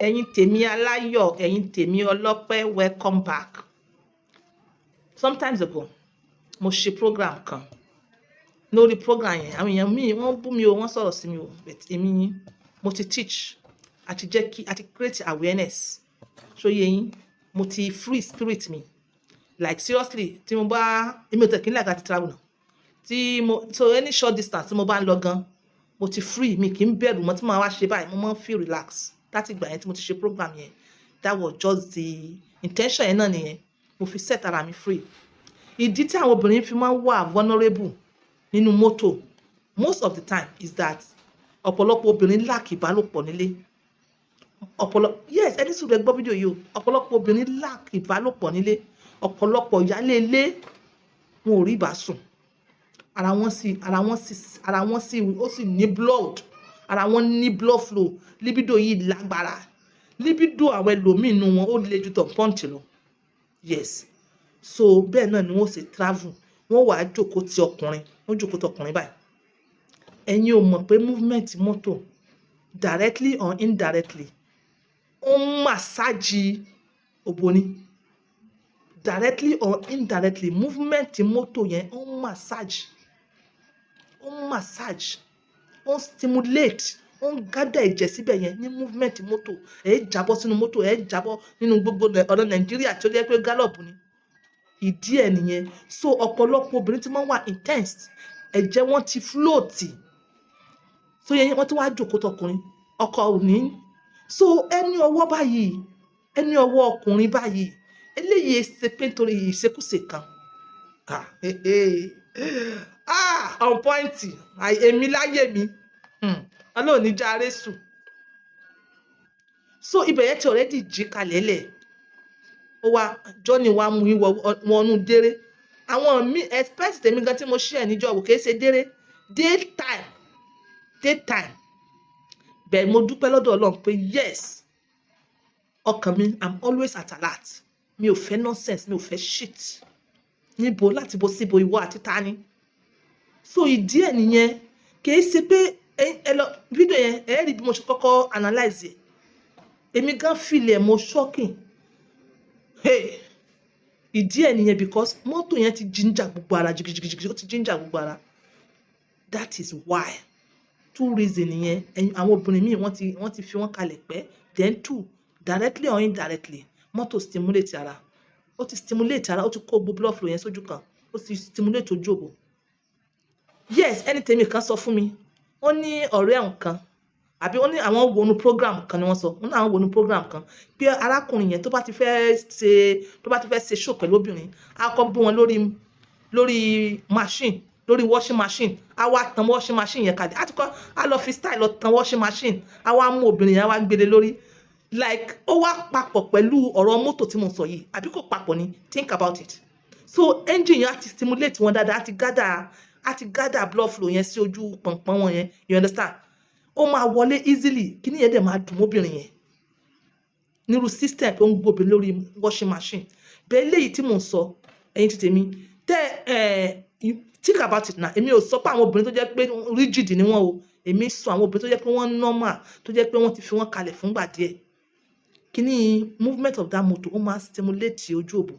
Ẹ̀yin tèmi aláyọ̀, ẹ̀yin tèmi ọlọ́pẹ́, welcome back. Sometimes ago, mo ṣe program kan. Lórí program yẹn, àwọn èèyàn míì wọ́n bú mi o, wọ́n sọ̀rọ̀ sí mi o, but èmi, mo ti teach àti jẹ́ kí àti create awareness. Ṣó yé yín? Mo ti free spirit mi. Like seriously, tí mo bá, èmi ò tẹ̀ kí n like láti travel náà. Tí mo, so any short distance tí mo bá ń lọ gan, mo ti free, mi kì í bẹ̀rù mọ́. Tí mo wá ṣe báyìí, mo máa ń feel relax. Láti ìgbà yẹn tí mo ti ṣe program yẹn, that was just the intention yẹn náà nìyẹn. Mo fi set ara mi free. Ìdí tí àwọn obìnrin fi máa ń wà vulnerable nínú mọ́tò most of the time is that ọ̀pọ̀lọpọ̀ obìnrin lack ìbálòpọ̀ nílé. Ọ̀pọ̀lọpọ̀, yes, ẹni sùúrù, ẹ gbọ́ fídíò yìí o. Ọ̀pọ̀lọpọ̀ obìnrin lack ìbálòpọ̀ nílé. Ọ̀pọ̀lọpọ̀ ìyálé ilé, wọn ò rí ìbásùn. Ara wọn sì ó sì ní blood, ara wọn ní blood flow. Libido yìí lágbára. Libido àwọn ẹlòmíì nínú wọn, ó le ju tọ̀pọ̀ǹtì lọ. Yes, so bẹ́ẹ̀ náà ni wọ́n ṣe travel, wọ́n wàá jókòó ti ọkùnrin, wọ́n jókòó ti ọkùnrin báyìí. Ẹ̀yin ò mọ̀ pé movement mọ́tò, directly or indirectly, ó ń massage òbò ni. Directly or indirectly, movement mọ́tò yẹn, ó ń massage, ó ń massage, ó ń stimulate, ó ń gather ẹ̀jẹ̀ síbẹ̀ yẹn ní movement mọ́tò. Ẹ̀ jábọ́ sínú mọ́tò, ẹ̀ jábọ́ nínú gbogbo ọ̀nà Nàìjíríà tí ó jẹ́ pé gallop ni. Ìdí ẹ̀ nìyẹn. So ọ̀pọ̀lọpọ̀ obìnrin tí wọ́n wà intense, ẹ̀jẹ̀ wọn ti float, so yẹn wọ́n ti wá jókòó tọkùnrin, ọkọ ò ní. So ẹni ọwọ́ báyìí, ẹni ọwọ́ ọkùnrin báyìí, eléyìí ṣe pé nítorí ìṣekúṣe kan. Ah, ah, on point. Èmi láyé mi, Ọlọ́run ní járe sùn. So ibẹ̀ yẹn ti already jí kalẹ̀ lẹ̀. Ó wá journey wa mú yín wọnú déré. Àwọn míì expect tèmi gan tí mo share níjọ́ wò, kìí ṣe déré, daytime, daytime. Bẹ́ẹ̀ mo dúpẹ́ lọ́dọ̀ Ọlọ́run pé yes, ọkàn mi, I'm always at alert. Mi ò fẹ́ nonsense, mi ò fẹ́ shit. Níbo láti bo síbo, ìwọ àti tani? So ìdí ẹ̀ nìyẹn. Kìí ṣe pé ẹ lọ fídíò yẹn, ẹ rí bí mo ṣe kọ́kọ́ analyze ẹ̀. Èmi gan feel ẹ̀, mo shocking. Hey, ìdí ẹ̀ nìyẹn, because mọ́tò yẹn ti ginger gbogbo ara jigijigiji, ó ti ginger gbogbo ara. That is why, two reason nìyẹn. Ẹ̀yin àwọn obìnrin míì, wọ́n ti fi wọ́n kalẹ̀ pẹ́. Then two, directly or indirectly, mọ́tò stimulate ara, ó ti stimulate ara, ó ti kó gbogbo blood flow yẹn sójú kan, ó ti stimulate ojú òbò. Yes, ẹni tèmi kan sọ fún mi, ó ní ọ̀rẹ́ àwọn kan, àbí ó ní àwọn wọnú program kan ni wọ́n sọ, wọ́n ní àwọn wọnú program kan pé arákùnrin yẹn, tó bá ti fẹ́ ṣe show pẹ̀lú obìnrin, á kọ́ gbé wọn lórí machine, lórí washing machine. Á wá tan washing machine yẹn kalẹ̀, á ti kọ́, á lọ fi style lọ tan washing machine, á wá mú obìnrin yẹn, á wá gbélé lórí. Like, ó wá papọ̀ pẹ̀lú ọ̀rọ̀ mọ́tò tí mo sọ yìí, àbí kò papọ̀ ni? Think about it. So engine yẹn á ti stimulate wọn dáadáa, á ti gather blood flow yẹn sí ojú pọ̀npọ̀n wọn yẹn, you understand? Ó máa wọlé easily. Kíní yẹn dẹ̀ máa dùn mọ́bìnrin yẹn nírú system tó ń gbóbi lórí washing machine bẹ́ẹ̀. Léyìí tí mò ń sọ, ẹ̀yin ti tèmi tẹ́ ẹ̀, think about it now. Èmi ò sọ pé àwọn obìnrin tó jẹ́ pé rigid ni wọ́n o. Èmi sọ àwọn obìnrin tó jẹ́ pé wọ́n normal, tó jẹ́ pé wọ́n ti fi wọ́n kalẹ̀ fúngbà díẹ̀. Kíní movement of that motor, ó máa ń stimulate ojú òbò,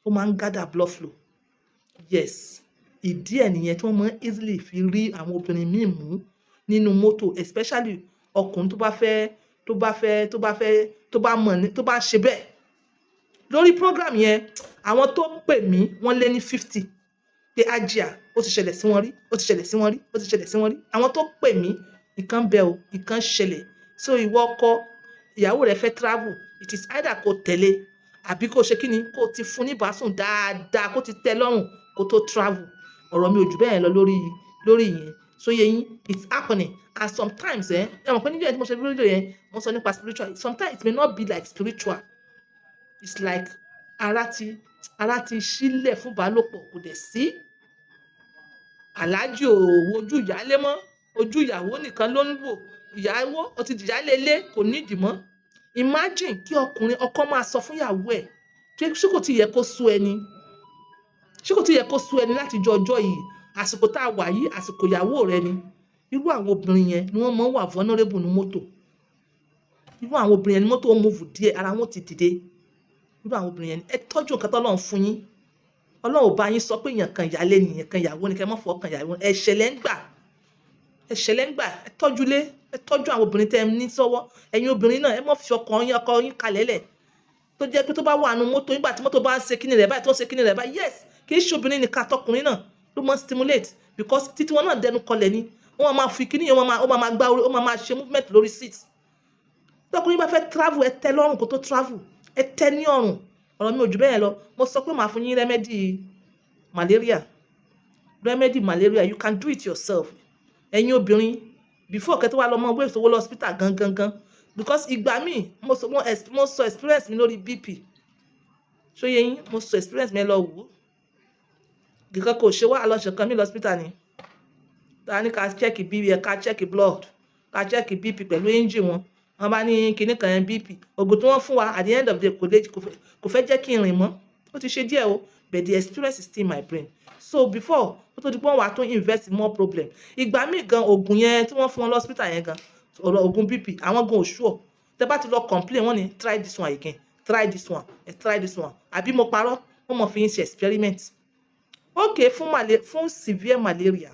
ó máa ń gather blood flow. Yes, ìdí ẹ̀ nìyẹn tí wọ́n máa ń easily fi rí àwọn obìnrin míì mú nínú mọ́tò, especially ọkùnrin tó bá fẹ́, tó bá mọ̀ ní, tó bá ṣe bẹ́ẹ̀. Lórí program yẹn, àwọn tó pè mí, wọ́n lé ní 50 pé ajia, ó ti ṣẹlẹ̀ sí wọn rí, ó ti ṣẹlẹ̀ sí wọn rí, ó ti ṣẹlẹ̀ sí wọn rí. Àwọn tó pè mí, nǹkan bẹ o, nǹkan ṣẹlẹ̀. So ìwọ ọkọ, ìyàwó rẹ fẹ́ travel, it is either kó tẹ̀lé àbí kó ṣe kíni, kó ti fún ní ìbásùn dáadáa, kó ti tẹ́ lọ́rùn kó tó travel. Ọ̀rọ̀ mi ò jù bẹ́ẹ̀ lọ lórí ìyẹn. So yẹ yín, it's happening. And sometimes, ẹ mọ̀ pé níjọ́ tí mo ṣe fídíò yẹn, mo sọ nípa spiritual. Sometimes it may not be like spiritual, it's like ara ti sílẹ̀ fún ìbálòpọ̀, kò dẹ̀ sí. Aláàjì ò wojú ìyálé mọ́, ojú ìyàwó nìkan ló ń wò. Ìyàwó ó ti dìyálé ilé, kò nídìí mọ́. Imagine kí ọkùnrin, ọkọ máa sọ fún ìyàwó ẹ̀ pé ṣé kò tí yẹ kó sú ẹni, ṣé kò tí yẹ kó sú ẹni láti jọ ọjọ́ yìí, àsìkò tá a wà yìí, àsìkò ìyàwó rẹ ni. Irú àwọn obìnrin yẹn ni wọ́n máa ń wà vulnerable ní mọ́tò. Irú àwọn obìnrin yẹn ni mọ́tò move díẹ̀, ara wọn ti dìde. Irú àwọn obìnrin yẹn ni ẹ tọ́jú nǹkan tọ́lọ́run fún yín. Ọlọ́run ò bá yín sọ pé èèyàn kan ìyálé ni, èèyàn kan ìyàwó ni, kẹ́ mọ́ fọ́ kan ìyàwó. Ẹ̀ṣẹ̀ lẹ́ ń gbà, ẹ̀ṣẹ̀ lẹ́ ń gbà. Ẹ tọ́jú lé, ẹ tọ́jú àwọn obìnrin tẹ́ ẹ ní sọ́wọ́. Ẹ̀yin obìnrin náà, ẹ mọ́ fi ọkọ yín, ọkọ yín kalẹ̀ lẹ̀, tó jẹ́ pé tó bá wà nù mọ́tò, nígbà tí mọ́tò bá ń ṣe kíni rẹ̀ báyìí, tó ń ṣe kíni rẹ̀ báyìí. Yes, kì í ṣe obìnrin nìkan, àtọkùnrin náà ló mọ́ stimulate, because títí wọn náà dẹnu kọlẹ̀ ni. Wọ́n máa fi kíní yẹn, wọ́n máa ó máa gbá orí, ó máa máa ṣe movement lórí seat. Tọkùnrin bá fẹ́ travel, ẹ tẹ́ lọ́rùn kó tó travel, ẹ tẹ́ ní ọrùn. Ọ̀rọ̀ mi ò jù bẹ́ẹ̀ lọ. Mo sọ pé màá fún yín remedy malaria. Remedy malaria, you can do it yourself. Ẹ̀yin obìnrin, before kẹ́ tó wá lọ mọ waste owó lọ hospital gan gan gan, because ìgbà míì, mo sọ experience mi lórí BP. Ṣó yé yín? Mo sọ experience mi, ẹ lọ wò ó. Nǹkan kò ṣe wá lọ ṣe nǹkan mi lọ hospital ni ta ní ká check BP, ká check blood, ká check BP pẹ̀lú engine wọn. Wọ́n bá ní kinní kan yẹn, BP. Oògùn tí wọ́n fún wa, at the end of the day, kò lè kò fẹ́ jẹ́ kí n rìn mọ́. Ó ti ṣe díẹ̀ o, but the experience is still in my brain. So before ó tó di pé wọ́n wà tó invest in more problem. Ìgbà míì gan, oògùn yẹn tí wọ́n fún wọn lọ hospital yẹn gan, ọ̀rọ̀ oògùn BP, àwọn gan ò sure. Tẹ́ bá ti lọ complain, wọ́n ní try this one again, try this one, try this one. Àbí mo parọ́? Wọ́n mọ̀ fi yín ṣe experiment. Okay, fún severe malaria,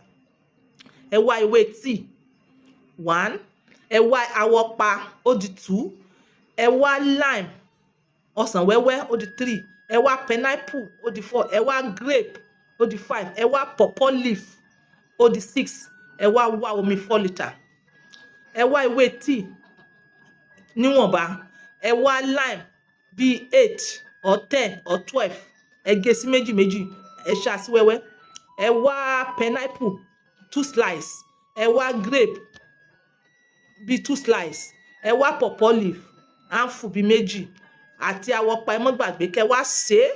ẹ wá ewé tea one, ẹ wá awọpa, ó di two, ẹ wá lime, ọsàn wẹ́wẹ́, ó di three, ẹ wá pineapple, ó di four, ẹ wá grape, ó di five, ẹ wá pawpaw leaf, ó di six, ẹ wá wá omi 4 litre. Ẹ wá ewé tea níwọ̀nba, ẹ wá lime bíi 8 or 10 or 12, ẹ gé sí méjì méjì, ẹ ṣá sí wẹ́wẹ́. Ẹ wá pineapple two slice, ẹ wá grape bíi two slice, ẹ wá pawpaw leaf handful bíi méjì, àti awọpa. Ẹ mọ́ gbàgbé kẹ́ wá sè é,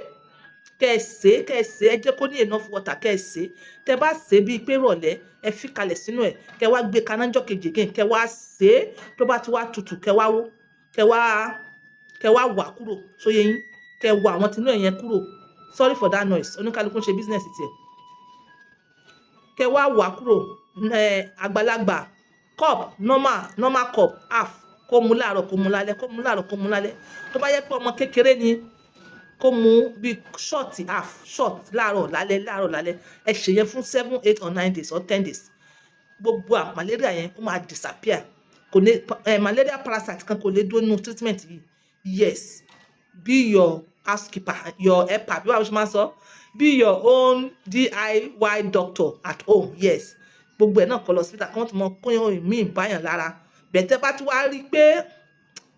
kẹ́ ẹ sè é, kẹ́ ẹ sè é. Ẹ jẹ́ kó ní enough water kẹ́ ẹ sè é. Tẹ́ bá sè é bíi pé rọ̀lẹ́, ẹ fi kalẹ̀ sínú ẹ̀, kẹ́ wá gbé kaná jọ́ kejì again, kẹ́ wá sè é. Tó bá ti wá tutù, kẹ́ wá wó, kẹ́ wá wà kúrò. Ṣó yé yín? Kẹ́ wà àwọn tinú ẹ̀ yẹn kúrò. Sorry for that noise, oníkálukú ń ṣe business tiẹ̀. Kẹ́ wá wà kúrò. Ẹ àgbàlagbà, cup normal, normal cup half, kó mu láàárọ̀, kó mu lálẹ́, kó mu láàárọ̀, kó mu lálẹ́. Tó bá yẹ pé ọmọ kékeré ni, kó mu bíi shot, half shot, láàárọ̀ lálẹ́, láàárọ̀ lálẹ́. Ẹ ṣe yẹn fún 7, 8 or 9 days or 10 days. Gbogbo malaria yẹn, ó máa disappear. Kò ní ẹ malaria parasite kan kò lè dúró nínú treatment yìí. Yes, be your housekeeper, your helper. Bí wàá ṣe máa sọ, be your own DIY doctor at home. Yes, gbogbo ẹ̀ náà kọ́ lọ hospital kí wọ́n ti mọ kóyún míì báyàn lára. Bẹ̀tẹ̀ bá ti wá rí i pé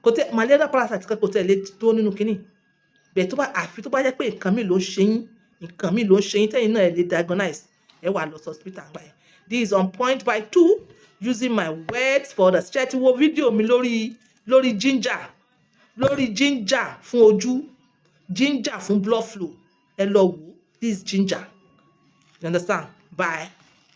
kò tẹ malaria parasite kan kò tẹ̀ lè tó nínú kínní bẹ́ẹ̀, tó bá àfi tó bá jẹ́ pé nǹkan míì ló ń ṣe yín, nǹkan míì ló ń ṣe yín tẹ́yìn náà ẹ lè diagnose, ẹ wà lọ sí hospital àgbà yẹn. This is on point by two, using my words for others. Ṣé ẹ ti wo fídíò mi lórí ginger, lórí ginger fún ojú, ginger fún blood flow? Ẹ lọ wò. This ginger, you understand? Bye.